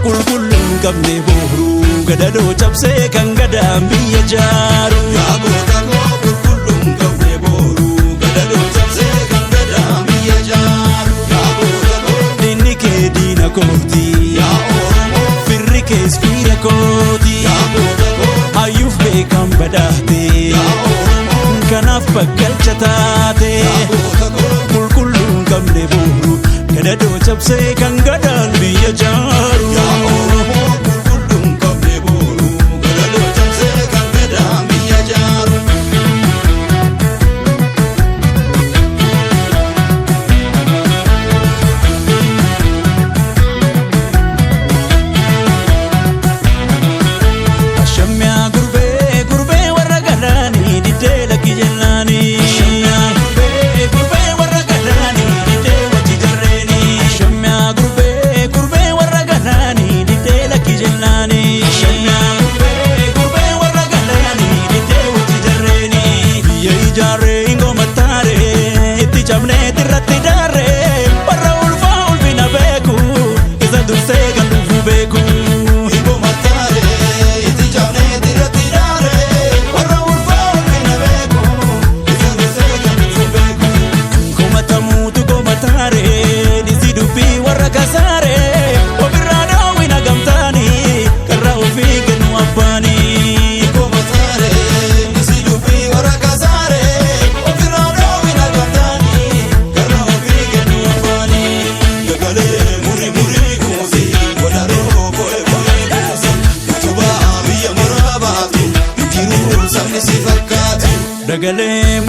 Qulqulluu hin qabne booruu gadadoo cabsee kan gadaan biyya jaaru. Yaa goota koo, qulqulluu hin qabne booruu gadadoo cabsee kan gadaan biyya jaaru. Yaa goota koo. Diinni kee diina kooti. Yaa Oromoo. Firri kees fira kooti. Yaa goota koo. Hayyuuf beekan badhaate. Yaa Oromoo. Kanaaf bakkalcha taate. Yaa goota koo. Qulqulluu hin qabne booruu gadadoo cabsee kan gadaan biyya jaaru. Yaa Oromoo, qulqulluu hin qabne booruu gadadoo cabsee kan gadaan biyya jaaru. Ashamyaa gurbee, gurbee warra galaanii diddee lakki jennaanii. Ashamyaa gurbee, gurbee warra galaanii diddee wajji jarreeni. Ashamyaa gurbee, gurbee warra galaanii diddee lakki jennaanii. Ashamyaa gurbee, gurbee warra galaanii diddee wajji jarreeni. Biyya ijaarree ingomataaree itti cabnee irratti daarree warra ulfaa ulfina beeku isa dursee kan dhufu beeku. Ibo mataaree itti cabnee irratti daaree warra ulfaa ulfina beeku isa dursee kan dhufu beeku. Komatamuutu komataaree dhisi dubbii warra kasaaree ofirraa daawwina gamtaanii karra ofii kennu abbaanii. Ibo mataaree isi dubbii warra kasaaree ofirraa dhoowwina gamtaanii karra ofii kennu afaanii. Dagalee murii murii kuusi wadaroo bo'ee bo'ee kuusi utubaa biyya maraa baatu injiruu sabni si fakkaatu. Dagalee.